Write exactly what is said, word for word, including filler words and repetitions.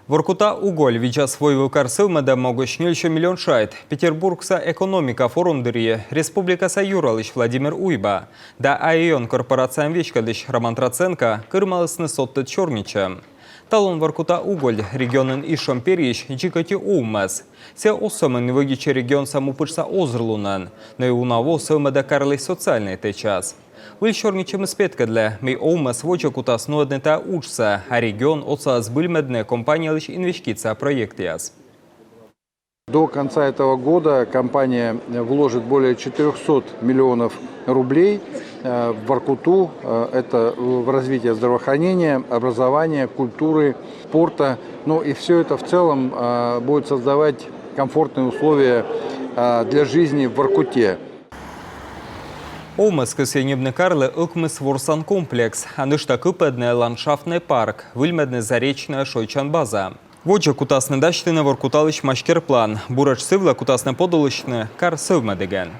Воркута «Уголь» видзас войвыв кар сӧвмӧдӧм могысь нёльсё миллион шайт. Петербургса экономика форум дырйи республикаса юралысь Владимир Уйба да «Айон» корпорацияӧн веськӧдлысь Роман Троценко кырымалісны содтӧд сёрнитчӧм. Талун Воркута «Уголь» регионын изшом перйысь дзик ӧти овмӧс. Сійӧ оз сӧмын вӧдитчы регионса му пытшса озырлунӧн, но и уна во сӧвмӧдӧ карлысь социальнӧй тэчас. Выль сёрнитчӧмыс петкӧдлӧ, мый овмӧс водзӧ кутас нуӧдны та уджсӧ, а регион отсалӧ збыльмӧдны компаниялысь инвестиция проектъяс. До конца этого года компания вложит более четырёхсот миллионов рублей э, в Воркуту. Э, Это в развитие здравоохранения, образования, культуры, спорта. Ну и все это в целом э, будет создавать комфортные условия э, для жизни в Воркуте. Овмӧс кӧсйӧ ньӧбны карлы ӧкмыс ворсан комплекс, а нӧшта кыпӧдны ландшафтнӧй парк, выльмӧдны заречнӧй шойччан база. Водзӧ кутасны дасьтыны Воркуталысь мастер-план. Буретш сы вылӧ кутасны подулысьны кар сӧвмӧдігӧн.